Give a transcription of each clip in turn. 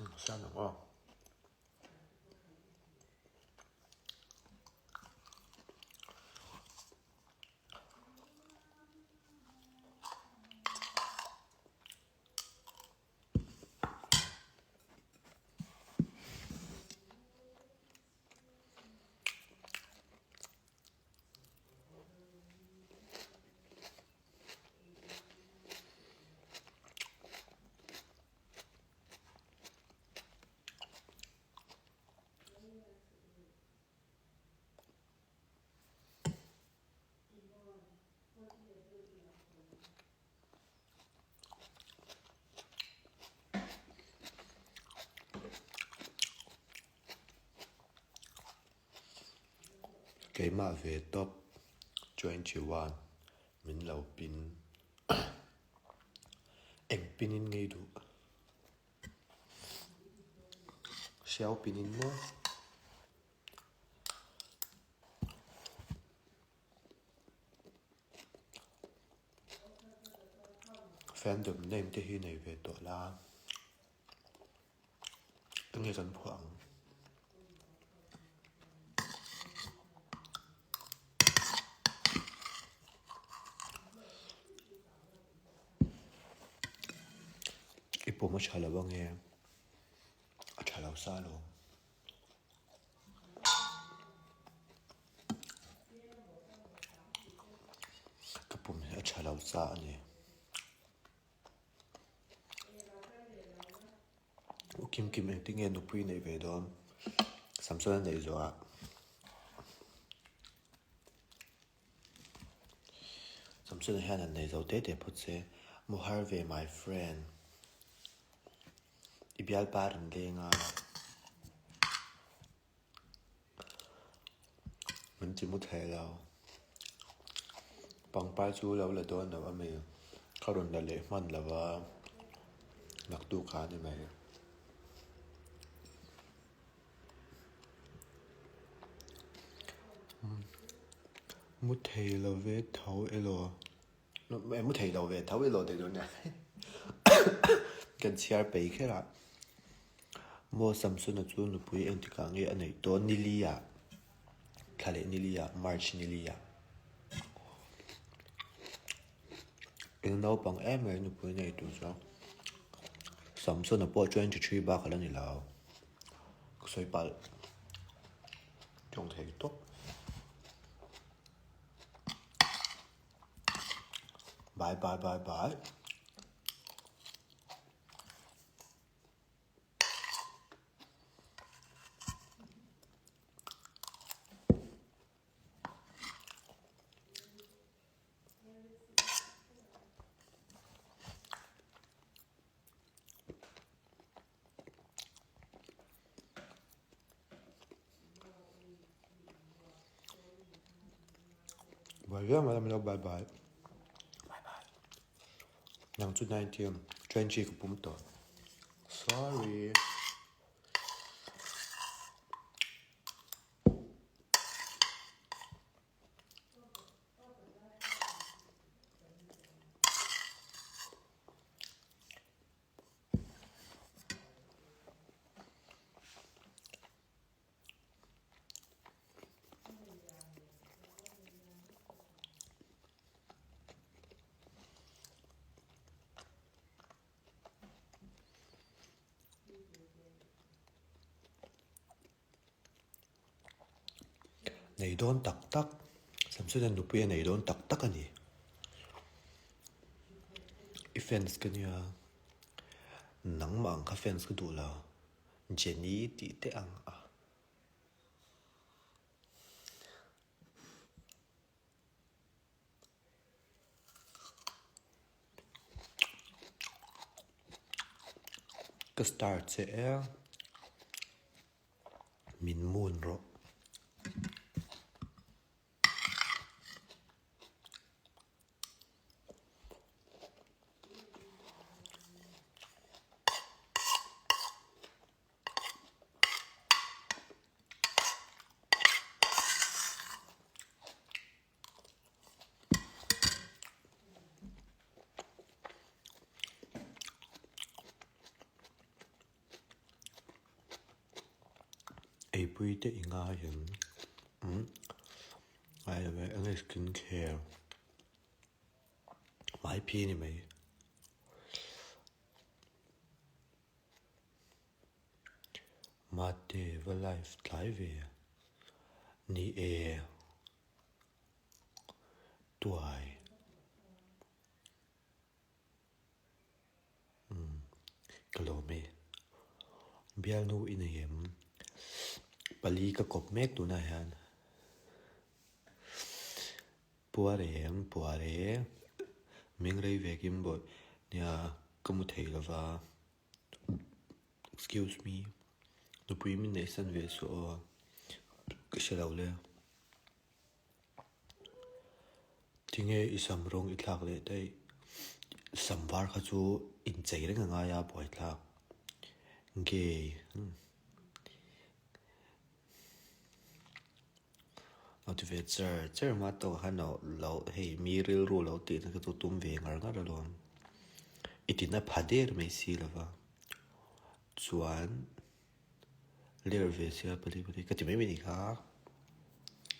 Siam ang aw. Keimah ve tawp 21 min lo pin eng pinin ngei duh hriau pinin maw. Fandom name te hi nei ve tawh la enge kan phuah ang. I pum a tha lo ange a tha lo sa lo. Ka pum hi a tha lo sa a ni. U Kim Kim engtin nge nupui neih ve dawn? Samson a neih zawh ah Samson a hian han nei zo te te phawt se Mu har ve my friend I bialpa a rawn leng a. Min ti mu thei lo. Pangpar chu lo la dawn lo a mi. Ka rawn la leh hman lo va, naktuk kha a ni mai. Mu thei lo ve tho elaw? Mu thei lo ve tho elaw tih tur nia. Kan chhiar pei kher a. Maw Samsona chu nupui engtikah nge a neih tawh? Nili-ah, thla leh nili-ah, March nili-ah. Eng naupang em mai nupui nei tur chuan Samsona pawh 23 bak a la ni lo. Ka sawi palh tawng thei tawp. Bye bye bye bye. Buai viau mai lo bye bye. Bye bye. Nang chu 19 20 ka pum tawh. Sorry. Nei dawn tak tak, Samsona nupui a nei dawn tak tak a ni. I fans ka nia, nangmah ang kha fans ka duh lo. Jenny tih teh ang a. Ka star che e, min mun rawh. Eipui te i ngai em? Umm ngai lo e, enge skin care hmai phi ni mai. Mate va live tlai ve ni e tuai. Umm ka lawm e. Bialnu i nei em? Pali ka kawp mek tunah hian. Puar em? Puar e. Meng rei ve kim bawih. Nia ka mu thei lova. Excuse me. Nupui min neihsan ve suh aw. Ka hre lo le. Tinge i sam rawng i thlak leh daih? Sam var kha chu inchei reng a ngai a buaithlak. Gay. Lo ti ve cher cher hma tawk khan lo lo hei mi rilru lo tihna kha chu tum ve ngar ngar alawm. I tina pha der mai si lova. Chuan. Ler ve sia pali pali ka ti mai mai ni kha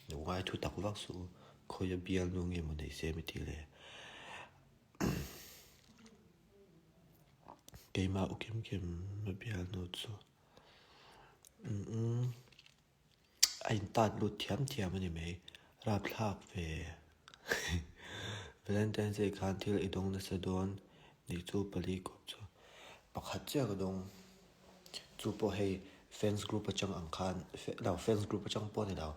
lo ngai thu tak vak suh u khawia bial nu nge maw nei se mi tih le keimah u kim kim a bial nu chu umm a in tat lut thiam thiam a ni mai rapthlak ve Valentine's Day khan thil i dawng nasa dawn nih chu pali kawp chu pakhat chiah ka dawng. Chu pawh hei fans group atang ang khan lo fans group atang pawh a ni lo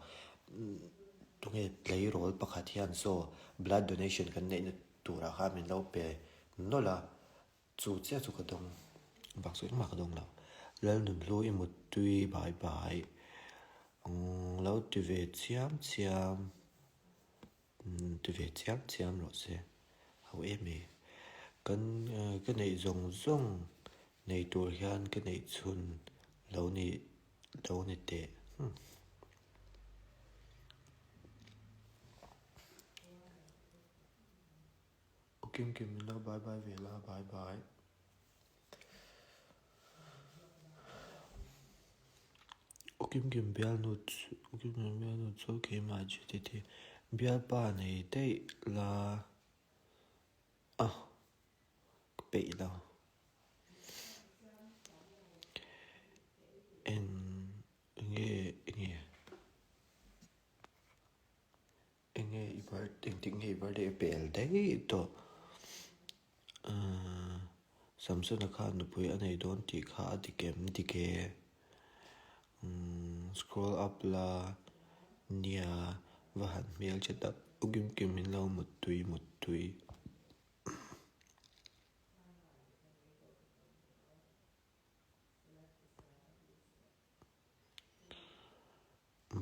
tunge tleirawl pakhat hian saw blood donation kan neihna turah khan min lo pe nawlh a chu chiah chu ka dawng bak chu engmah ka dawng lo Lalnunhlu i muttui bai bai ang lo ti ve chiam chiam. Ti ve chiam chiam rawh se. Ho em e. Kan ka neih zawng zawng nei tur hian ka neih chhun lo ni lo ni teh. Aw kim kim min lo bye bye ve la bye bye. Aw kim kim bialnu chu aw kim kim bialnu chu keimah chu ti ti bialpa nei daih la a ka peih lo eng enge enge. Enge i birthday engtik nge i birthday a pel daih tawh ahh Samsona khan nupui a nei dawn tih kha a dik em dik e umm scroll up la nia va han hmel che tak u kim kim in lo muttui muttui.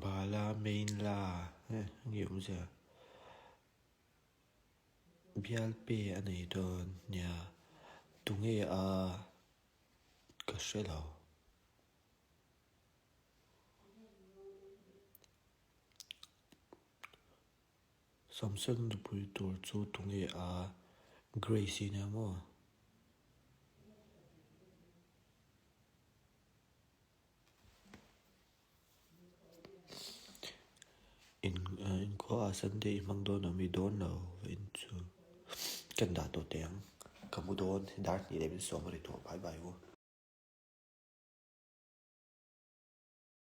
Bala main la eh nge awmzia bial pe a nei dawn nia tunge a ka hre lo. Samson nupui tur chu tunge a Grace i nia maw? In inkhua ah Sunday i hmang dawn a mi dawn lo in chu kan dah tawh teh ang ka mu dawn dar hnih leh min sawm a ri tawh bye bye u.